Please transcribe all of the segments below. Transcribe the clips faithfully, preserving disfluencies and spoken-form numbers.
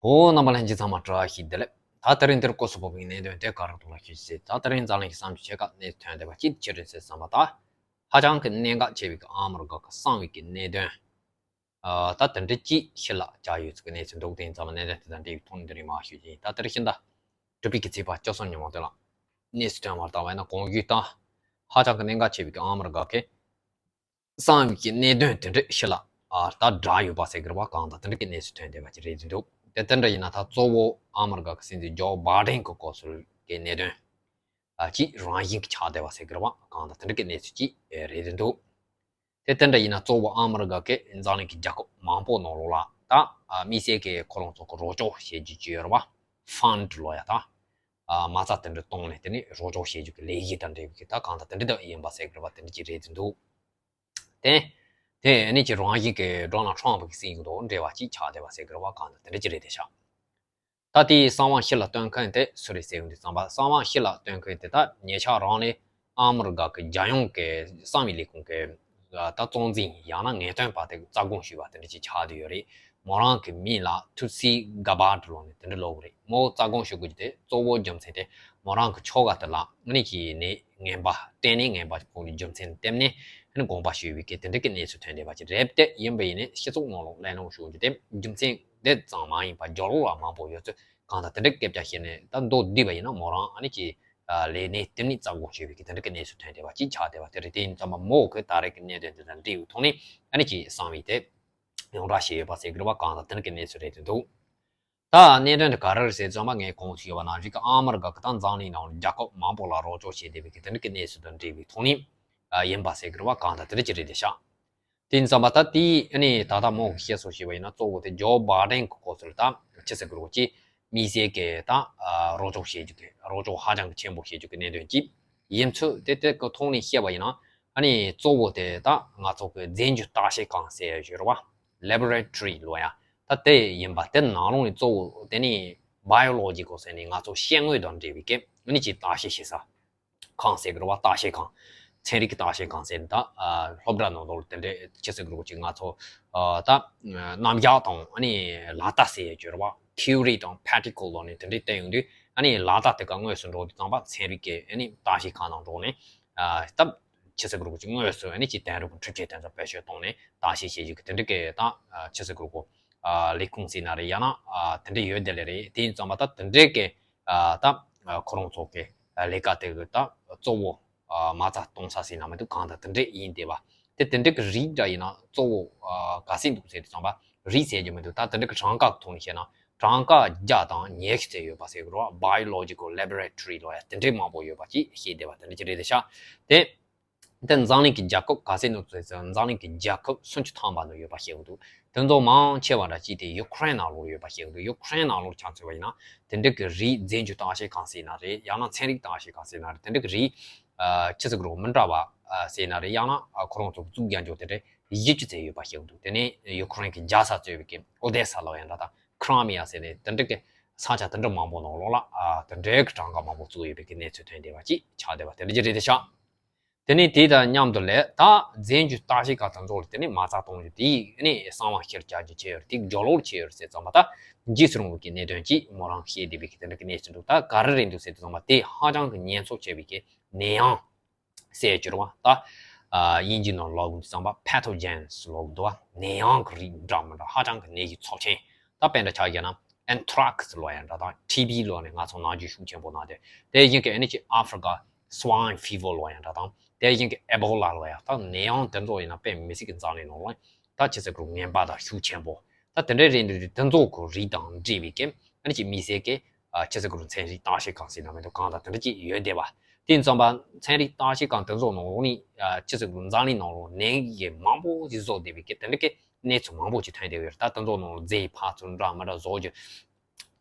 ཨོ། རྣམ་པ་ལྷན་རྒྱས་ཚང་མ་བཀྲ་ཤིས་བདེ་ལེགས། ད་དེ་རིང་འདིར་སྐོར་སུ་བབས་པའི་གནད་དོན་དེ་ག་རེ་འདུག་ལ་ཞུ་ཆེད། ད་དེ་རིང་འཛམ་གླིང་གི་བསམ་ཚུལ་ཆེ་ཁག་གནས་ཚུལ་ཐོན་བསྡད་པ་ཅིག་ཕྱི་དྲོ་ཟེར་བསམ་པ། ད་ཧ་ཅང་གི་གནད་འགག་ཆེ་བའི་གི་ཨ་མི་རི་ཀ་གི་གསང་བའི་གི་གནད་དོན། ཨ། ད་དེ་འདྲ་ཅིག་ཕྱི་ལ་བྱ་ཡོད་ཚུལ་གི་གནས་ཚུལ་འདུག་དེ་ཡིན་ཙང་གནད་དོན་དེ་དང་འབྲེལ་བའི་ཐོག་ནས་འདི་རིང་མར་ཞུ་རྒྱུ་ཡིན། ད་དེ་རིང་ཕྱི་ཟླ་དྲུག་པའི་གི་ཚེས་པ་བཅུ་གསུམ་ཉིན་མོ་དེ་ལ་གནས་ཚུལ་ཐོན་མར་བཏང་བས་ན། གོང་ཞུས་ལྟར་ཧ་ཅང་གི་གནད་འགག་ཆེ་བའི་གི་ཨ་མི་རི་ཀ་གི་གསང་བའི་གི་གནད་དོན་དེ་འདྲ་ཕྱི་ལ། ཨ། ད་བསྒྲགས་ཡོད་པ་ཟེར་གི་རེད་པ། གང་ལྟར་དེ་འདྲ་གི་གནས་ཚུལ་ཐོན་བསྡད་པ་ཅིག་རེད་འདུག་དེ་དེ་འདྲ་ཡིན་ན་ད་གཙོ་བོ་ཨ་མི་རི་ཀ་གི་སྲིད་འཛིན་ཇོ་བྷའི་ཌེན་གི་སྐོར་སུ་གི་གནད་དོན། ཨ། ཅིག་རང་བཞིན་གྱི་ཆགས་བསྡད་པ་ཟེར་གི་རེད་པ། གང་ལྟར་དེ་འདྲ་གི་གནས་ཚུལ་ཅིག་རེད་འདུག་དེ་དེ་འདྲ་ཡིན་ན་གཙོ་བོ་ཨ་མི་རི་ཀ་གི་འཛམ་གླིང་གི་རྒྱལ་ཁབ་མང་པོ་ནང་ལོགས་ལ་ད། ཨ། དམིགས་བསལ་གྱི་ཁོ་རང་ཚོ་གི་རོགས་སྐྱོར་བྱེད་རྒྱུ་ཅིག་ཡོད་རེད་པ། ཕན་ཌི་ལབ་ཡ་ད། ཨ། མ་རྩ་དེ་འདྲ་བཏོན་ནས་དེ་ནས་རོགས་སྐྱོར་བྱེད་རྒྱུ་གི་ལས་གཞི་དང་འབྲེལ་བའི་གི་ད་གང་ལྟར་དེ་འདྲ་དག་ཡིན་པ་ཟེར་གི་རེད་པ། དེ་འདྲ་ཅིག་རེད་འདུག་དེ། དེ་ནས་ཅིག་རང་བཞིན་གྱི་ཌོ་ནལ་ཊམ་གྱི་སྲིད་ཡུག་དང་འབྲེལ་བ་ཅིག་ཆགས་བསྡད་པ་ཟེར་གི་རེད་པ། གང་ལྟར་དེ་འདྲ་ཅིག་རེད་དེ་ཤག་ད་དེའི་གསང་བ་ཕྱི་ལ་སྟོན་མཁན་དེ་སུ་རེད་ཟེར་ཡོང་དུས་ཙམ་པ། གསང་བ་ཕྱི་ལ་སྟོན་མཁན་དེ་ད་ཉེ་ཆར་རང་ནས་ཨ་མི་རི་ཀ་གི་རྒྱལ་ཡོངས་ཀྱི་གསང་བའི་ལས་ཁུངས་ཀྱི་ད་གཙོ་འཛིན་ཡང་ན་ངེས་སྟོན་པ་དེ་རྩ་དགོངས་ཞུས་པ་དེ་འདྲ་ཅིག་ཆགས་བསྡད་ཡོད་རེད། མོ་རང་གི་མིང་ལ་ཐུ་སི་ག་བྷར་ཌི་ལབ་ནས་དེ་འདྲ་ལབ་ཀྱི་རེད། མོ་རྩ་དགོངས་ཞུ་དགོས་རྒྱུ་དེ་གཙོ་བོ་རྒྱུ་མཚན་དེ་མོ་རང་གི་ཁྱོ་ག་དེ་ལ་ཨ་ནི་ཅིག་ནད་ངན་པ། སྐྲན་ནད་ངན་པ་ཕོག་པའི་རྒྱུ་མཚན་བརྟེན་ནས་ཨ་ནི་དགོངས་པ་ཞུས་པའི་གི་དེ་འདྲ་གི་གནས་ཚུལ་ཐོན་བསྡད་པ་ཅིག་རེད། དེ་ཡིན་པ་ཡིན་ནའི་སྤྱི་ཚོགས་ནང་ལོགས་གླེང་སློང་ཞུ་རྒྱུ་དེ་རྒྱུ་མཚན་དེ་ཙམ་མ་ཡིན་པ་རྒྱབ་ལོགས་ལ་མང་པོ་ཡོད་ཚུལ། གང་ལྟར་དེ་འདྲ་སྐད་ཆ་བཤད་ནས་ད་མདོར་བསྡུས་པ་ཡིན་ན་མོ་རང་ཨ་ནི་ཅིག་ལས་གནས་དེ་ནས་རྩ་དགོངས་ཞུས་པའི་གི་དེ་འདྲ་གི་གནས་ཚུལ་ཐོན་བསྡད་པ་ཅིག་ཆགས་བསྡད་པ་དེ་རེད། དེ་ཡིན་ཙང་མ་མོ་གི་ད་རེས་ཀྱི་གནད་དོན་དེ་དང་འབྲེལ་བའི་ཐོག་ནས་ཨ་ནི་ཅིག་གསང་བའི་དེ་ཡོངས་བསྒྲགས་བྱས་ཡོད་པ་ཟེར་གི་རེད་པ། གང་ལྟར་དེ་འདྲ་གི་གནས་ཚུལ་རེད་འདུག་ད་གནད་དོན་དེ་ག་རེ་རེད་ཟེར་ཙམ་པ། ངས་གོང་དུ་ཞུས་པ་ནང་བཞིན་གྱི་ཨ་མི་རི་ཀ་གི་ད་འཛམ་གླིང་ནང་རྒྱལ་ཁབ་མང་པོ་ལ་རོགས་སྐྱོར་བྱས་བསྡད་པའི་གི་དེ་འདྲ་གི་གནས་ཚུལ་དང་འབྲེལ་བའི་ཐོག་ནས་ཡིན་པ་ཟེར་གི་རེད་པ། གང་ལྟར་དེ་འདྲ་ཅིག་རེད་དེ་ཤག་དེ་ཡིན་ཙམ་པ་ད་དེའི་ཨ་ནི་ད་ལྟ་མོ་གི་བཤད་སྲོལ་ཞུས་པ་ཡིན་ན་གཙོ་བོ་དེ་ཇོ་བྷའི་ཌེན་གི་སྐོར་སུ་ལ་ད་ཅི་ཟེར་གི་རེད་པ། ཅིག་དམིགས་བསལ་གྱི་ད་རོགས་སྐྱོར་བྱེད་རྒྱུ་གི་རོགས་སྐྱོར་ཧ་ཅང་གི་ཆེན་པོ་བྱེད་རྒྱུ་གི་གནད་དོན་ཅིག་ཡིན་ཚུལ་དེ་དེ་གི་ཐོག་ནས་བཤད་པ་ཡིན་ན། ཨ་ནི་གཙོ་བོ་དེ་ད་ང་ཚོ་གི་རྫས་འགྱུར་བརྟག་དཔྱད་ཁང་ཟེར་ཡ་ཡོད་རེད་པ། ལེ་བྷོ་རེ་ཊོ་རི་ལབ་ཡ་ད་དེ་ཡིན་པ། དེ་ནང་ལོགས་ནས་གཙོ་བོ་དེ་ནི་བྷ་ཡོ་ལོ་ཇི་ཀལ་ཟེར་ནས་ང་ཚོ་སྐྱེ་དངོས་དང་འབྲེལ་བའི་གི་ཨ་ནི་ཅིག་བརྟག་དཔྱད་བྱེད་ས་ཁང་ཟེར་གི་རེད་པ། བརྟག་དཔྱད་ཁང་། ཚན་རིག་གི་བརྟག་དཔྱད་ཁང་ཟེར་ནས་ད་ཨ་སློབ་གྲྭ་ནང་ལོགས་ལ་དེ་འདྲའི་ཅི་ཟེར་གི་རེད་པ། ཅིག་ང་ཚོ་ཨ་ད་རྣམ་གཞག་དང་ཨ་ནི་ལག་རྟགས་ཟེར་ཡ་ཅིག་ཡོད་རེད་པ། ཁིའུ་རི་དང་པར་ཊི་ཀལ་ལབ་ནས་དེ་འདྲའི་བསྟན་ཡོང་དུས། ཨ་ནི་ལག་རྟགས་དེ་ག་དངོས་སུ་འགྲོ་དུས་ཙམ་པ་ཚན་རིག་གི་ཨ་ནི་བརྟག་དཔྱད་ཁང་ནང་འགྲོ་ནས་ཨ་ད་ཅི་ཟེར་གི་རེད་པ། ཅིག་དངོས་སུ་ཨ་ནི་ཅིག་དེང་རབས་ཀྱི་འཕྲུལ་ཆས་དེ་ཚོ་བེད་སྤྱོད་བཏང་ནས་བརྟག་དཔྱད་བྱེད་རྒྱུ་གི་དེ་འདྲ་གི་ད་ཨ་ཅི་ཟེར་གི་རེད་པ། ཨ་ལས་ཁུངས་ཟེར་ན་རེད། ཡང་ན་ཨ་དེ་འདྲ་ཡོད་དེ་ལས་རེད། དེ་ཡིན་ཙམ་པ་ད་དེ་འདྲའི་གི་ཨ་ད་ཨ་ཁོ་རང་ཚོ་གི་ཨ་ལས་ཀ་དེ་གི་ད་གཙོ་བོ་ཨ་མ་རྩ་གཏོང་ས་ཟེར་ན་མི་འདུག་གང་ལྟར་དེ་འདྲ་ཡིན་བསྡད་པ། དེ་དེ་འདྲ་གི་རིགས་འདྲ་ཡིན་ན་གཙོ་བོ་ཨ་ག་ཚད་འདུག་ཟེར་དུས་ཙམ་པ། རིགས་ཟེར་རྒྱུ་མི་འདུག་ད་དེ་འདྲ་གི་གྲངས་ཀ་གི་ཐོག་ནས་བཤད་ན་གྲངས་ཀ་བརྒྱ་དང་ཉི་ཤུ་ཙམ་ཡོད་པ་ཟེར་གི་རེད་པ། Biological Laboratory ལབ་ཡ་དེ་འདྲའི་མང་པོ་ཡོད་པ་ཅིག་བཤད་བསྡད་པ་དེ་འདྲ་ཅིག་རེད་དེ་ཤག་དེ། དེ་འཛམ་གླིང་གི་རྒྱལ་ཁབ་ག་ཚད་འདུག་ཟེར་ཙང་། འཛམ་གླིང་གི་རྒྱལ་ཁབ་སུམ་ཅུ་ཐམ་པ་ནང་ཡོད་པ་བཤད་ཀྱི་འདུག་དེ་ཚོ་མང་ཆེ་བ་འདྲ་ཅིག་དེ་ཡུ་ཁུ་རེན་ནང་ལོགས་ཡོད་པ་བཤད་ཀྱི་འདུག་ཡུ་ཁུ་རེན་ནང་ལོགས་ཆ་མཚོན་པ་ཡིན་ན་དེ་འདྲ་གི་རིགས་རྫས་འགྱུར་བརྟག་དཔྱད་ཁང་ཟེར་ན་རེད། ཡང་ན་ཚན་རིག་བརྟག་དཔྱད་ཁང་ཟེར་ན་རེད། དེ་འདྲ་གི་རིགས་ཨ་ཅི་ཟེར་གི་རེད་པ། མི་འདྲ་བ་ཨ་ཟེར་ན་རེད། ཡང་ན་ཨ་ཁོ་རང་ཚོ་བཙུགས་རྒྱག་འཇོག་དེ་འདྲ་བཞི་བཅུ་ཙམ་ཡོད་པ་བཤད་ཀྱི་འདུག་དེ་ནས་ཡུ་ཁུ་རེན་གྱི་རྒྱལ་ས་གཙོས་པའི་གི་ཨོ་དེ་ས་ལབ་ཡ་འདྲ་དང་། ཁི་རི་མི་ཡ་ཟེར་ནས་དེ་འདྲ་གི་ས་ཆ་དེ་འདྲ་མང་པོ་ནང་ལོགས་ལ་ཨ་དེ་འདྲའི་གི་གྲངས་ཀ་མང་པོ་བཙུགས་ཡོད་པའི་གི་གནས་ཚུལ་ཐོན་བསྡད་པ་ཅིག་ཆགས་བསྡད་པ་དེ་འདྲ་ཅིག་རེད་དེ་ཤག་དེ་ནས་དེ་དང་མཉམ་དུ་ལས་ད་རྫས་འགྱུར་བརྟག་དཔྱད་ཁང་དེ་ཚོ་ལ་དེ་ནས་མ་རྩ་གཏོང་རྒྱུ་དེ་ནས་གསང་བ་ཕྱིར་བསྐྱར་རྒྱུ་བྱས་ཡོད་རེད། དེ་སྦྱོར་ལོག་བྱས་ཡོད་རེད་ཟེར་ཙམ་པ། ད་འཇིགས་སུ་རུང་བའི་གི་གནད་དོན་ཅིག་མོ་རང་བཤད་བསྡད་པའི་གི་དེ་འདྲ་གི་གནས་ཚུལ་འདུག་ད་ག་རེ་རེད་འདུག་ཟེར་དུས་ཙམ་པ་དེ་ཧ་ཅང་གི་ཉེན་ཚབས་ཆེ་བའི་གི་ནད་ཡམས་ཟེར་གྱི་རེད་པ། ད་ཨ་དབྱིན་ཇིའི་ནང་ལབ་དུས་ཙམ་པ་pathogens ལབ་འདུག་པ། ནད་ཡམས་ཀྱི་རིགས་འདྲ་མི་འདྲ་ཧ་ཅང་གི་ནད་ཀྱི་ཚབས་ཆེན། ད་དཔེར་ན་ཆ་བཞག་ན་anthrax ལབ་ཡ་འདྲ་དང་ཊི་བི་ལབ་ནས་ང་ཚོ་ནང་འཇུག་ཤུགས་ཆེན་པོ་གནང་སྟེ། དེ་བཞིན་གྱི་ཨ་ནི་ཅིག་Africa swine fever ལབ་ཡ་འདྲ་དང་། དེ་བཞིན་གྱི་Ebola ལབ་ཡ། ད་ནད་ཡམས་དེ་ཚོ་ཡིན་ན་དཔེ་མི་སྲིད་ཀྱི་འཛམ་གླིང་ནང་ལ་ད་ཅི་ཟེར་དགོས་རེད། ངན་པ་དང་ཤུགས་ཆེན་པོ། ད་དེ་འདྲའི་རིགས་འདི་དེ་ཚོ་གི་རིགས་དང་འབྲེལ་བའི་གི་ཨ་ནི་ཅིག་དམིགས་བསལ་གྱི་ཨ་ཅི་ཟེར་དགོས་རེད། ཚན་རིག་བརྟག་དཔྱད་ཁང་ཟེར་ན་མི་འདུག་གང་ལྟར་དེ་འདྲ་ཅིག་ཡོད་བསྡད་པ། དེ་ཡིན་ཙམ་པ་ཚན་རིག་བརྟག་དཔྱད་ཁང་དེ་ཚོ་ནང་ལོགས་ནས་ཨ་ཅི་ཟེར་དགོས་རེད། འཛམ་གླིང་ནང་ལོགས་ནད་ཡམས་མང་པོ་ཅིག་བཟོ་བསྡད་པའི་གི་དེ་འདྲ་གི་གནས་ཚུལ་མང་པོ་ཅིག་ཐོན་བསྡད་ཡོད་རེད། ད་དེ་ཚོ་ནང་ལོགས་རྫས་ཕར་ཚུར་འདྲ་མི་འདྲ་བཟོ་རྒྱུ།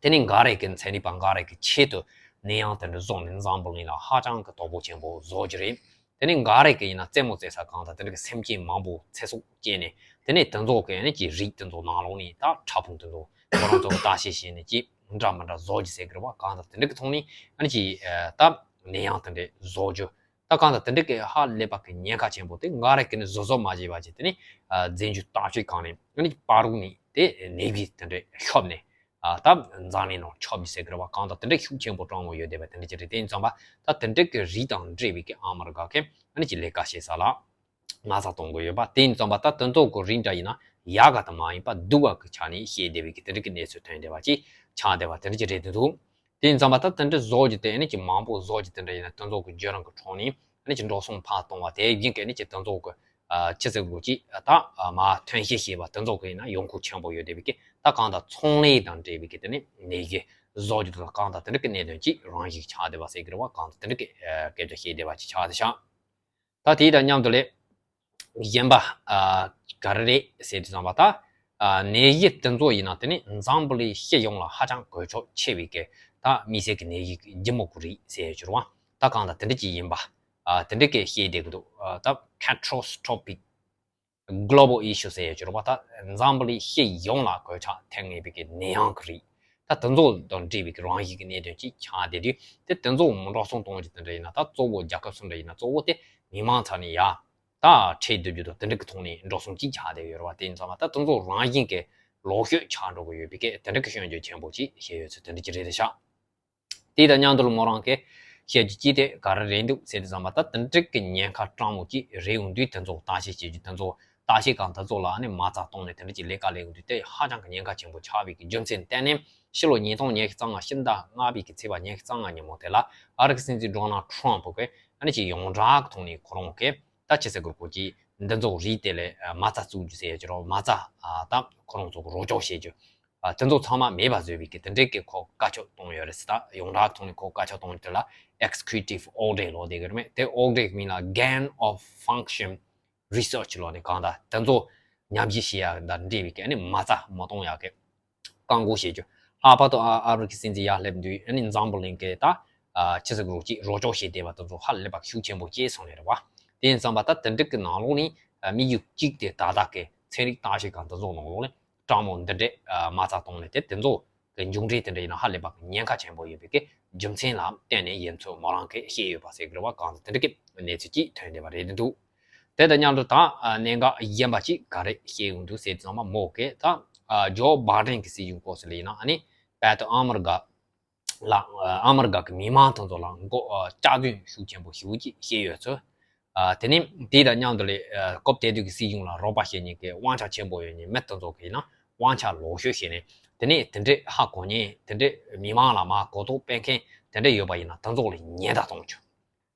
དེ་ནས་འགའ་རེ་གི་ཚན་རིག་པ་འགའ་རེ་གི་ཆེད་དུ་ནད་ཡམས་དེ་འདྲ་བཟོས་ནས་འཛམ་བུ་གླིང་ལ་ཧ་ཅང་གི་དོ་ཕོག་ཆེན་པོ་བཟོ་རྒྱུ་རེད། དེ་ནས་འགའ་རེ་གི་ཡིན་ན་རྩེད་མོ་རྩེ་ས་གང་དང་དེ་འདྲ་གི་སེམས་ཅན་མང་པོ་ཚེ་སྲོག་བཅད་ནས། དེ་ནས་དེ་ཚོ་གི་ཨ་ནི་ཅིག་རིགས་དེ་ཚོ་ནང་ལོགས་ནས་ད་ཕྲ་ཕུང་དེ་ཚོ་ཁོ་རང་ཚོ་གི་བརྟག་དཔྱད་བྱས་ནས་ཅིག་འདྲ་མི་འདྲ་བཟོ་རྒྱུ་ཟེར་གི་རེད་པ། གང་དང་དེ་འདྲ་གི་ཐོག་ནས་ཨ་ནི་ཅིག་ཨ་ད་ནད་ཡམས་དེ་འདྲ་བཟོ་རྒྱུ། ད་གང་ལྟར་དེ་འདྲ་གི་ཧ་ལས་པ་གི་ཉེན་ཁ་ཆེན་པོ་དེ་འགའ་རེ་གི་ནི་བཟོ་བཟོ་མ་བྱས་པ་བྱས། དེ་ནི་ཨ་རྫས་འགྱུར་བརྟག་དཔྱད་ཁང་ནས་ཨ་ནི་པར་རིས་ནས་དེ་ནད་པའི་དེ་འདྲ་ཤོབ་ནས་ ཨ་ད་འཛམ་གླིང་ནང་ཁྱབ་རྒྱུ་ཟེར་གི་རེད་བ། གང་ལྟར་དེ་འདྲ་ཤུགས་ཆེན་པོ་སྤྲང་མོ་ཡོད་བསྡད་པ་དེ་འདྲ་ཅིག་རེད། དེ་ཡིན་ཙང་པ་ད་དེ་འདྲ་གི་རིགས་དང་འབྲེལ་བའི་གི་ཨ་མ་རི་ཀ་གི་ཨ་ནི་ཅིག་ལས་ཀ་བྱེད་ས་ལ་མ་རྩ་གཏོང་གི་ཡོད་པ། དེ་ཡིན་ཙང་པ་ད་དེ་ཚོ་གི་རིགས་འདྲ་ཡིན་ན་ཡག་ག་དང་མ་ཡིན་པ་སྡུག་ག་གི་ཆ་ནས་བཤད་བསྡད་པའི་གི་དེ་འདྲ་གི་གནས་ཚུལ་ཐོན་བསྡད་པ་ཅིག་ཆགས་བསྡད་པ་དེ་འདྲ་ཅིག་རེད་འདུག་དེ་ཡིན་ཙང་པ་ད་དེ་འདྲ་བཟོ་རྒྱུ་དེ་ཨ་ནི་ཅིག་མང་པོ་བཟོ་རྒྱུ་དེ་འདྲ་ཡིན་ན་དེ་ཚོ་གི་བརྒྱུད་རིམ་གི་ཁྲོད་ནས་ཨ་ནི་ཅིག་འགྲོ་སོང་ཕར་གཏོང་བ་དེ་ཡིན་གི་ཨ་ནི་ཅིག་དེ་ཚོ་གི་ཨ་ཅི་ཟེར་དགོས་ཀྱི་ད་ཨ་མ་ཐོན་སྐྱེད་བྱས་པ་དེ་ཚོ་གི་ཡིན་ན་ཡོང་ཁུངས་ཆེན་པོ་ཡོད་བསྡད་པའི་གི་ད་གང་ལྟར་ཚོང་ལས་དང་འབྲེལ་བའི་གི་དེ་ནི་ནས་ཀྱི་བཟོ་རྒྱུ་དེ་ལ་གང་ལྟར་དེ་འདྲ་གི་གནད་དོན་ཅིག་རང་བཞིན་ཆགས་བསྡད་པ་ཟེར་གི་རེད་བ། གང་ལྟར་དེ་འདྲ་གི་ཨ་སྐད་ཆ་བཤད་བསྡད་པ་ཅིག་ཆགས་བསྡད་ཤག་ད་དེ་དང་མཉམ་དུ་ལས་གཞན་པ་ཨ་ག་རེ་རེད་ཟེར་དུས་ཙམ་པ་ད་ཨ་ནད་གཞི་དེ་ཚོ་ཡིན་ན་དེ་ནི་འཛམ་བུ་གླིང་སྤྱི་ཡོངས་ལ་ཧ་ཅང་གོད་ཆག་ཆེ་བའི་གི་ད་དམིགས་བསལ་གྱི་ནད་གཞི་ལྗིད་མོ་གི་རིགས་ཟེར་ཡ་ཅིག་རེད་བ། ད་གང་ལྟར་དེ་འདྲ་ཅིག་ཡིན་པ་ཨ་དེ་འདྲ་གི་བཤད་བསྡད་ཀྱི་འདུག་ཨ་ད་catastrophic global issue ཟེར་ཡ་ཅིག་རེད་བ། ད་འཛམ་བུ་གླིང་སྤྱི་ཡོངས་ལ་གོད་ཆག་ཐེབས་ངེས་པའི་གི་ནད་ཡམས་ཀྱི་རིགས། ད་དེ་ཚོ་དང་འབྲེལ་བའི་གི་རང་བཞིན་གྱི་གནད་དོན་ཅིག་ཆགས་བསྡད་དུས་དེ་དེ་ཚོ་འགྲོ་སོང་གཏོང་རྒྱུ་དེ་འདྲ་ཡིན་ན་ད་གཙོ་བོ་རྒྱལ་ཁབ་སུ་འདྲ་ཡིན་ན་གཙོ་བོ་དེ་མི་མང་ཚང་ནས་ཡ་ད་ཁྲལ་བསྡུ་རྒྱུ་དང་དེ་འདྲ་གི་ཐོག་ནས་འགྲོ་སོང་ཅིག་ཆགས་བསྡད་ཡོད་རེད་བ། དེ་ཡིན་ཙང་མ་ད་དེ་ཚོ་རང་བཞིན་གྱི་ལོག་ཤོས་ཆགས་འགྲོ་གི་ཡོད་པའི་གི་དེ་འདྲ་གི་སྐྱོན་བརྗོད་ཆེན་པོ་ཅིག་བྱས་ཡོད་ཚུལ་དེ་འདྲ་ཅིག་རེད་ཤག་དེ་དང་མཉམ་དུ་མོ་རང་གིས་བཤད་རྒྱུ་ཅི་དེ་ག་རེ་རེད་འདུག་ཟེར་དུས་ཙམ་པ་ད་དེ་འདྲ་གི་ཉེན་ཁ་སྤྲང་མོ་ཅིག་རེད་འོང་དུས་དེ་ཚོ་བརྟག་དཔྱད་བྱེད་རྒྱུ་དེ་ཚོ་བརྟག་དཔྱད་ཁང་དེ་ཚོ་ལ་ཨ་ནི་མ་རྩ་གཏོང་ནས་དེ་འདྲ་ཅིག་ལས་ཀ་ལས་འོང་དུས་དེ་ཧ་ཅང་གི་ཉེན་ཁ་ཆེན་པོ་ཆགས་པའི་གི་རྒྱུ་མཚན་བརྟེན་ནས་ཕྱི་ལོ་ཉིས་སྟོང་ཉི་ཤུ་རྩ་ལྔ་ཕྱི་ཟླ་ལྔ་པའི་གི་ཚེས་པ་ཉི་ཤུ་རྩ་ལྔ་ཉིན་མོ་དེ་ལ་ཨ་རིའི་སྲིད་འཛིན་ཌོ་ནལ་ཊམ་ཕུ་གིས་ཨ་ནི་ཅིག་ཡོངས་གྲགས་ཀྱི་ཐོག་ནས་ཁོ་རང་གིས་ད་ཅི་ཟེར་དགོས་རེད་ཀྱི་འདི་ཚོ་རིགས་དེ་ལས་མ་རྩ་བཙུགས་རྒྱུ་ཟེར་ཡ་ཅིག་རོ། མ་རྩ་ད་ཁོ་རང་ཚོ་གི་རོགས་སྐྱོར་བྱེད་རྒྱུ། ཨ་དེ་ཚོ་ཚང་མ་མེད་པ་བཟོས་པའི་གི་དེ་འདྲའི་གི་ཁོ་བཀའ་ཆོས་གཏོང་ཡོད་རེད་ཟེར། ད་ཡོངས་གྲགས་ཐོག་ནས་ཁོ་བཀའ་ཆོས་གཏོང་རྒྱུ་དེ་ལ་executive order ལབ་བསྡད་གི་རེད་མེད། དེ་order གི་མིང་ལ་gain of function research ལབ་ནས་གང་ལྟར་དེ་ཚོ་ཉམས་ཞིབ་བྱེད་ཡ་དང་འབྲེལ་བའི་གི་ཨ་ནི་མ་རྩ་མ་གཏོང་ཡ་གི་བཀག་འགོག་བྱེད་རྒྱུ། ལྷག་པར་དུ་ཨ་ཨ་རི་གི་སྲིད་འཛིན་ཡར་སླེབས་དུས་ཨ་ནི་འཛམ་བུ་གླིང་གི་ད་ཨ་ཕྱི་སྲིད་གི་རོགས་ཅིག་རོགས་སྐྱོར་བྱེད་བསྡད་པ་དེ་ཚོ་ཧ་ལས་པ་ཤུགས་ཆེན་པོ་སྐྱེས་སོང་ནས་རེད་བ། དེ་ཡིན་ཙང་པ་ད་དེ་འདྲ་གི་ནང་ལོགས་ནས་ཨ་དམིགས་ཡུལ་གཅིག་དེ་ད་ལྟ་གི་ཚན་རིག་བརྟག་དཔྱད་ཁང་དེ་ཚོ་ནང་ལོགས་ནས་སྤྲང་མོ་འདི་འདྲས་ཨ་མ་རྩ་གཏོང་ནས་དེ་དེ་ཚོ་གི་མཇུག་འབྲས་དེ་འདྲ་ཡིན་ན་ཧ་ལས་པ་གི་ཉེན་ཁ་ཆེན་པོ་ཡོད་པའི་གི་རྒྱུ་མཚན་ལ་བརྟེན་ནས་ཡིན་ཚུལ་མོ་རང་གིས་བཤད་ཡོད་པ་ཟེར་གི་རེད་བ། གང་ལྟར་དེ་འདྲ་གི་གནས་ཚུལ་ཅིག་ཐོན་བསྡད་པ་རེད་འདུག་དེ་དང་མཉམ་དུ་ད་ཨ་གནད་འགག་གཞན་པ་ཅིག་ག་རེ་བཤད་ཡོང་འདུག་ཟེར་ཙང་མ་མོ་གིས་ད་ཨ་ཇོ་བྷའི་ཌེན་གི་སྲིད་གཞུང་སྐོར་ཟེར་ལ་ཡིན་ན་ཨ་ནི་བལ་དུ་ཨ་མི་རི་ཀ་ལ་ཨ་མི་རི་ཀ་གི་མི་མང་དེ་ཚོ་ལ་མགོ་ཨ་སྐྱག་རྫུན་ཤུགས་ཆེན་པོ་ཞེ་པོ་ཅིག་བཤད་ཡོད་ཚུལ། ཨ་དེ་ནས་དེ་དང་མཉམ་དུ་ལས་ཨ་སྐབས་དེ་དུས་ཀྱི་སྲིད་གཞུང་ལ་རོགས་པ་བྱེད་མཁན་གྱི་དབང་ཆ་ཆེན་པོ་ཡོད་མཁན་མི་དེ་ཚོ་གིས་ཡིན་ན་དབང་ཆ་ལོག་ཤོས་བྱས་ནས་དེ་ནས་དེ་འདྲས་ཧ་གོ་མཁན་དེ་འདྲས་མི་མང་ལ་མར་གོ་རྟོགས་སྤེལ་མཁན་དེ་འདྲས་ཡོད་པ་ཡིན་ན་དེ་ཚོ་ལ་ཉེན་བརྡ་གཏོང་རྒྱུ།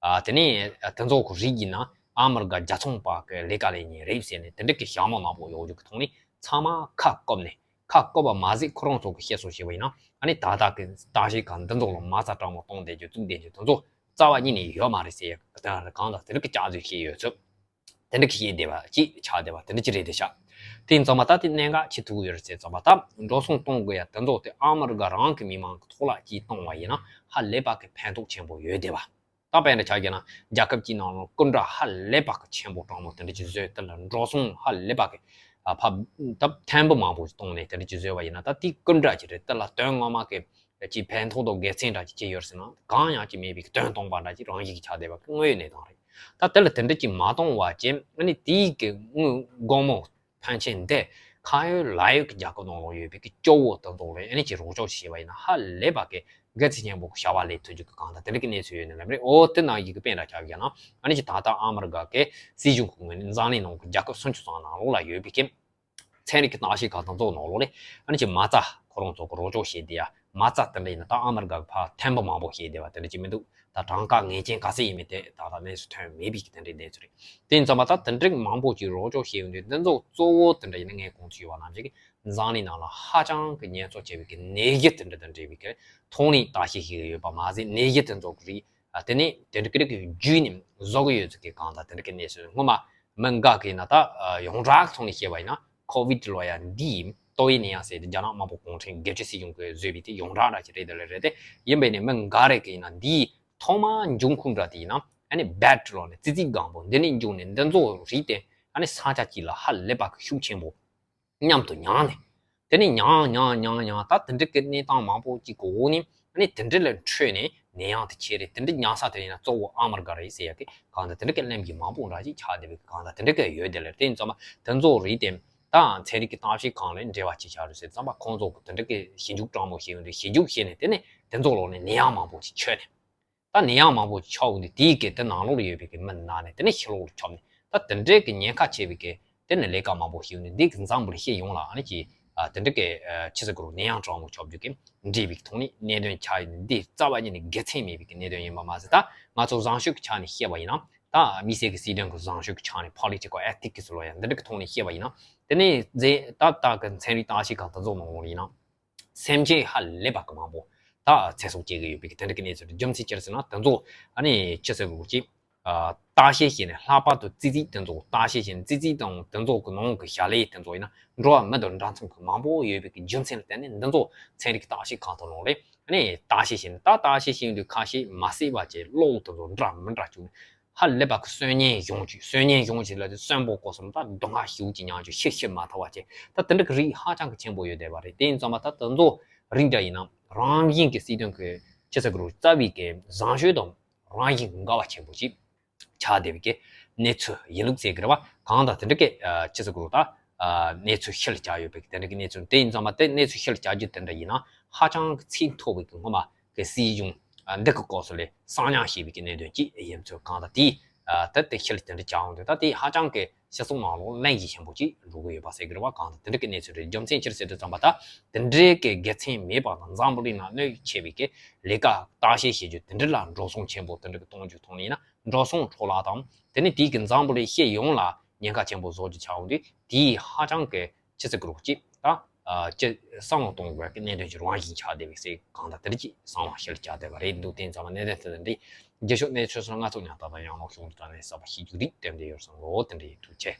ཨ་དེ་ནས་ཨ་དེ་ཚོ་གི་རིགས་ཡིན་ན་ཨ་མི་རི་ཀ་རྒྱལ་ཚོང་པ་གི་ལས་ཀ་ལས་མཁན་རེད་ཟེར་ནས་དེ་འདྲ་གི་ཞྭ་མོ་མང་པོ་གཡོག་རྒྱུ་གི་ཐོག་ནས་ཚང་མ་ཁ་བཀབ་ནས་ཁ་བཀབ་པ་མ་ཟད་ཁོ་རང་ཚོ་གི་བཤད་སྲོལ་བྱས་པ་ཡིན་ན་ཨ་ནི་ད་ལྟ་གི་བརྟག་དཔྱད་ཁང་འདི་ཚོ་ལ་མ་རྩ་སྤྲང་མོ་གཏོང་བསྡད་རྒྱུ་བཙུགས་བསྡད་རྒྱུ་དེ་ཚོ་རྩ་བ་ཉིད་ནས་ཡོད་མ་རེད་ཟེར་ཡ་གང་ལ་དེ་འདྲ་གི་སྐྱག་རྫུན་བཤད་ཡོད་ཚུལ། དེ་འདྲ་གི་བཤད་བསྡད་པ་ཅིག་ཆགས་བསྡད་པ་དེ་འདྲ་ཅིག་རེད་དེ་ཤག་དེ་ཡིན་ཙང་མ་ད་དེ་གནད་འགག་ཆེ་ཐུག་ཡོད་རེད་ཟེར་ཙང་མ་ད་འགྲོ་སོང་གཏོང་དགོས་ཡ་དེ་ཚོ་དེ་ཨ་མི་རི་ཀ་རང་གི་མི་མང་གི་ཐོག་ལ་ཅིག་གཏོང་བ་ཡིན་ན་ཧ་ལས་པ་གི་ཕན་ཐོགས་ཆེན་པོ་ཡོད་བསྡད་པ། ད་དཔེ་འདྲ་ཆ་བཞག་ན་རྒྱལ་ཁབ་ཅིག་ནང་ལ་སྐུ་འདྲ་ཧ་ལས་པ་གི་ཆེན་པོ་སྤྲང་མོ་དེ་འདྲ་ཅིག་བཟོས། དེ་ལ་འགྲོ་སོང་ཧ་ལས་པ་གི་ཨ་ཕ་ད་ཐེར་འབུམ་མང་པོ་ཞིག་གཏོང་ནས་དེ་འདྲ་ཅིག་བཟོས་པ་ཡིན་ན་ད་དེ་སྐུ་འདྲ་ཅིག་རེད། དེ་ལ་དོན་ངོ་མ་གི་ཅིག་ཕན་ཐོགས་དང་དགེ་མཚན་འདྲ་ཅིག་ཅི་ཡོད་ཟེར་ན་གང་ཡང་ཅིག་མེད་པའི་དོན་སྟོང་པ་འདྲ་ཅིག་རང་བཞིན་གྱིས་ཆགས་བསྡད་པ་གི་དངོས་ཡོད་གནས་སྟངས་རེད། ད་དེ་ལ་དེ་འདྲ་ཅིག་མ་གཏོང་བ་བྱས་ཨ་ནི་དེའི་གི་དངུལ་སྒོར་མོ་ཕན་ཆད་འདི་ཁ་ཡོད་ལག་ཡོད་ཀྱི་རྒྱལ་ཁབ་ནང་ལ་ཡོད་པའི་གི་སྐྱོ་བོ་དང་ཐོག་ལ་ཨ་ནི་ཅིག་རོགས་སྐྱོར་བྱས་པ་ཡིན་ན་ཧ་ལས་པ་གི་དགེ་མཚན་ཆེན་པོ་གི་བྱ་བ་ལས་ཐུབ་རྒྱུ་གི་གང་ལྟར་དེ་འདྲ་གི་གནས་ཚུལ་ཡོད་ནི་ལབ་རེད། འོ་དེ་ནང་བཞིན་གི་དཔེ་འདྲ་ཆགས་ཀྱི་ན་ཨ་ནི་ཅིག་ད་ལྟ་ཨ་མི་རི་ཀ་གི་སྲིད་གཞུང་གི་ངོས་ནས་འཛམ་གླིང་ནང་གི་རྒྱལ་ཁབ་སུམ་ཅུ་ཙམ་ནང་ལོགས་ལ་ཡོད་པའི་གི་ཚན་རིག་གི་བརྟག་དཔྱད་ཁང་དང་ཚོགས་ནང་ལོགས་ལས་ཨ་ནི་ཅིག་མ་རྩ་ཁོ་རང་ཚོ་གི་རོགས་སྐྱོར་བྱས་བསྡད་ཡ་མ་རྩ་དེ་འདྲ་ཡིན་ན་ད་ཨ་མི་རི་ཀ་གི་ཕར་ཐེར་འབུམ་མང་པོ་བྱས་བསྡད་པ་དེ་འདྲ་ཅིག་མི་འདུག་ད་གྲངས་ཀ་ངེས་ཅན་ག་ཚད་ཡིན་མིན་དེ་ད་ལྟ་གནས་ཚུལ་ཐོན་མེད་པའི་གི་དེ་འདྲའི་གནས་ཚུལ་རེད། དེ་ཡིན་ཙང་མ་ད་དེ་འདྲའི་མང་པོ་ཅིག་རོགས་སྐྱོར་བྱས་ཡོང་དུས་འདི་ཚོ་གཙོ་བོ་དེ་འདྲ་ཡིན་ན་ངས་གོང་དུ་ཞུས་པ་ནང་བཞིན་གི་འཛམ་གླིང་ནང་ལ་ཧ་ཅང་གི་ཉེན་ཚབས་ཆེ་བའི་གི་ནད་གཞི་དེ་འདྲ་དང་འབྲེལ་བའི་གི་ཐོག་ནས་བརྟག་དཔྱད་བྱེད་ཀྱི་ཡོད་པ་མ་ཟད་ནད་གཞི་དེ་ཚོ་གི་རིགས་ཨ་དེ་ནས་དེ་འདྲ་གི་རིགས་ཀྱི་བརྒྱུད་ནས་བཟོ་གི་ཡོད་ཚུལ་གྱི་གང་ལྟར་དེ་འདྲ་གི་གནས་ཚུལ། སྔོན་མ་མི་འགའ་གིས་ན་ད་ཡོངས་གྲགས་ཐོག་ནས་བཤད་པ་ཡིན་ན་ཁོ་བིད་ལབ་ཡ་འདི་ཏོག་དབྱིབས་ནད་ཡམས་ཟེར་ཏེ་རྒྱ་ནག་དམར་པོ་གུང་ཁྲན་སྒེར་གཅོད་སྲིད་གཞུང་གིས་བཟོས་པའི་དེ་ཡོངས་གྲགས་འདྲ་ཅིག་རེད་དེ་ལས་རེད་དེ། ཡིན་པས་ནས་མི་འགའ་རེ་གིས་ན་འདིའི་ཐོག་མ་འབྱུང་ཁུངས་འདྲ་དེ་ཡིན་ན་ཨ་ནི་བེད་ལབ་ནས་ཙི་ཙི་སྒང་པོ་འདི་ནས་འབྱུང་ནས་འདི་ཚོ་རིགས་དེ་ཨ་ནི་ས་ཆ་གཅིག་ལ་ཧ་ལས་པ་གི་ཤུགས་ཆེན་པོ་མཉམ་དུ་མྱངས་ནས། དེ་ནས་མྱངས་མྱངས་མྱངས་མྱངས་ད་དེ་འདྲ་གི་གནས་སྟངས་མང་པོ་ཅིག་གི་འོག་ནས་ཨ་ནི་དེ་འདྲ་ལ་འཕྲོས་ནས་ནད་ཡམས་དེ་ཁྱེར་རེད། དེ་འདྲ་མྱངས་ས་དེ་ཡིན་ན་གཙོ་བོ་ཨ་མི་རི་ཀ་རེད་ཟེར་ཡ་གི་གང་ལྟར་དེ་འདྲ་གི་གླེང་གཞི་མང་པོ་འདྲ་ཅིག་ཆགས་བསྡད་པའི་གང་ལྟར་དེ་འདྲ་གི་ཡོད་དེ་ལས་དེ་ཡིན་ཙང་མ་དེ་ཚོ་རིགས་དེ་ ད་ཚན་རིག་གི་གཏམ་བཤད་སྒང་ལ་འབྲེལ་བ་ཅིག་བྱ་རུ་ཟེར་ཙམ་པ་ཁོང་ཚོ་གི་དེ་འདྲ་གི་ཞིབ་འཇུག་སྤྲང་མོ་ཞིག་ཡོང་དུས་ཞིབ་འཇུག་བྱས་ནས་དེ་ནས་དེ་ཚོ་ལོག་ནས་ནད་ཡམས་མང་པོ་ཅིག་ཁྱབ་ནས། ད་ནད་ཡམས་མང་པོ་ཆགས་འོང་དུས་དེའི་གི་དེ་ནང་ལོགས་ལ་ཡོད་པའི་གི་མི་ན་ནས་དེ་ནས་ཕྱི་ལོགས་ལ་ཁྱབ་ནས། ད་དེ་འདྲའི་གི་ཉེན་ཁ་ཆེ་བའི་གི་དེ་ནས་ལས་ཀ་མང་པོ་ཞིག་ཡོང་དུས་འདི་གི་འཛམ་བུ་གླིང་ཤེས་ཡོང་ལ་ཨ་ནི་ཅི་ཨ་དེ་འདྲ་གི་ཨ་ཆི་ཟེར་གི་རུ་ནད་ཡམས་གྲང་མོ་ཆགས་རྒྱུ་གི་འབྲེལ་བའི་ཐོག་ནས་གནད་དོན་ཆགས་ཡོང་དུས་འདི་རྩ་བ་ཉིད་ནས་དགེ་མཚན་མེད་པའི་གི་གནད་དོན་ཡིན་པ་མ་ཟད། ད་ང་ཚོ་བཟང་སྤྱོད་ཀྱི་ཆ་ནས་བཤད་པ་ཡིན་ན། ད་དམིགས་བསལ་གི་སྲིད་དོན་གི་བཟང་སྤྱོད་ཀྱི་ཆ་ནས་political ethics ལོ་ཡང་འདི་འདྲ་གི་ཐོག་ནས་བཤད་པ་ཡིན་ན། དེ་ནས་རྫས་ད་ལྟ་གི་ཚན་རིག་གཏམ་བཤད་ཁང་དེ་ཚོ་ནང་ལོགས་ཡིན་ན། སེམས་ཅན་ཧ་ལས་པ་གི་མང་པོ་ད་ཚེ་སྲོག་སྐྱེལ་གི་ཡོད་པའི་གི་དེ་འདྲ་གི་གནས་ཚུལ་རེད། རྒྱུ་མཚན་ཅི་རེད་ཟེར་ན་དེ་ཚོ་ཨ་ནི་ཅི་ཟེར་དགོས་ཀྱི། ཨ་བརྟག་དཔྱད་བྱས་ནས་ལྷག་པར་དུ་ཙི་ཙི་དེ་ཚོ་བརྟག་དཔྱད་བྱས་ནས་ཙི་ཙི་དང་དེ་ཚོ་གི་ནང་གི་བྱ་ལས་དེ་ཚོ་ཡིན་ན་འགྲོ་བ་མི་དང་འདྲ་མཚུངས་གི་མང་པོ་ཡོད་པའི་གི་རྒྱུ་མཚན་ལ་བརྟེན་ནས་འདི་ཚོ་ཚན་རིག་གི་བརྟག་དཔྱད་ཁང་དུ་ལོག་རེད། ཨ་ནི་བརྟག་དཔྱད་བྱས་ནས་ད་བརྟག་དཔྱད་བྱས་དུས་ཁ་ཤས་མ་བསྲེས་པ་བྱས་གློག་དེ་ཚོ་འདྲ་མི་འདྲ་བཅུག་ནས། ཧ་ལས་པ་གི་གསོན་ཉེན་ཡོང་རྒྱུ། གསོན་ཉེན་ཡོང་རྒྱུ་ལ་དེ་གསོན་པོ་སྐོར་སོང་ད་སྡུག་བསྔལ་ཞེ་པོ་ཅིག་མྱོང་རྒྱུ་ཤི་ཤི་མ་ཐུབ་པ་བྱས། ད་དེ་འདྲ་གི་རིགས་ཧ་ཅང་གི་ཆེན་པོ་ཡོད་བསྡད་པ་རེད། དེ་ཡིན་ཙང་མ་ད་དེ་ཚོ་རིགས་འདྲ་ཡིན་ན་རང་བཞིན་གི་སྲིད་དོན་གི་ཅི་ཟེར་གི་རུ་རྩ་བའི་གི་བཟང་སྤྱོད་དང་རང་བཞིན་གི་འགལ་བ་ཆེན་པོ་ཅིག་ཆགས་བསྡད་པའི་གི་གནས་ཚུལ་ཡིན་ལུགས་ཟེར་གི་རེད་བ། གང་ལྟར་དེ་འདྲ་གི་ཨ་ཅི་ཟེར་གི་རུ་ད་ཨ་གནས་ཚུལ་ཤུལ་བཞག་ཡོད་པའི་གི་དེ་འདྲ་གི་གནས་ཚུལ་དེ་ཡིན་ཙང་མ་དེ་གནས་ཚུལ་ཤུལ་བཞག་རྒྱུ་དེ་འདྲ་ཡིན་ན་ཧ་ཅང་གི་ཚད་མཐོ་བའི་གི་སྔོན་མ་གི་སྲིད་གཞུང་ཨ་འདི་གི་སྐབས་སུ་ལས་གསང་ཉམས་བྱས་པའི་གི་གནད་དོན་ཅིག་ཡིན་ཚུལ། གང་ལྟར་དེ་ཨ་ད་དེ་ཤུལ་དེ་འདྲ་བཞག་འོང་དུས་ད་དེ་ཧ་ཅང་གི་སྤྱི་ཚོགས་ནང་ལོགས་གླེང་གཞི་ཆེན་པོ་ཅིག་འགྲོ་གི་ཡོད་པ་ཟེར་གི་རེད་བ། གང་ལྟར་དེ་འདྲ་གི་གནས་ཚུལ་རེད། རྒྱུ་མཚན་ཅི་རེད་ཟེར་དུས་ཙམ་པ་ད་དེ་འདྲའི་གི་དགེ་མཚན་མེད་པ་དང་འཛམ་བུ་གླིང་ནང་གནོད་ཆེ་བའི་གི་ལས་ཀ་བརྟག་དཔྱད་བྱེད་རྒྱུ་དེ་འདྲ་ལ་འགྲོ་སོང་ཆེན་པོ་དེ་འདྲ་གི་གཏོང་རྒྱུ་ཐོག་ནས་ཡིན་ན། འགྲོ་སོང་འཕྲོ་བརླག་དང་དེ་ནས་དེའི་གི་འཛམ་བུ་གླིང་ཤེས་ཡོང་ལ་ཉེན་ཁ་ཆེན་པོ་བཟོ་རྒྱུ་ཆགས་འོང་དུས་དེའི་ཧ་ཅང་གི་ཅི་ཟེར་དགོས་རེད་ཅིག་ད་ཨ་ཅི་བསམ་བློ་གཏོང་དགོས་ཀྱི་གནད་དོན་ཅིག་རང་བཞིན་ཆགས་བསྡད་པའི་སའི་གང་ལྟར་དེ་འདྲ་ཅིག་བསམ་བློ་ཤར་བྱ་བསྡད་པ་རེད་འདུག་དེ་ཙམ་པ་གནད་དོན་དེ་འདྲ་རྒྱུ་ཤོག་གནས་ཚུལ་སོགས་ང་ཚོ་ཉག་ཏག་ཏག་ཡང་ལོག་ཤོག་འདུག་ད་ནས་གསར་པ་ཤེས་རྒྱུ་རིགས་དེ་འདྲ་ཡོད་སོང་ངོ་། དེ་འདྲ་ཡིན། ཐུགས་རྗེ་ཆེ།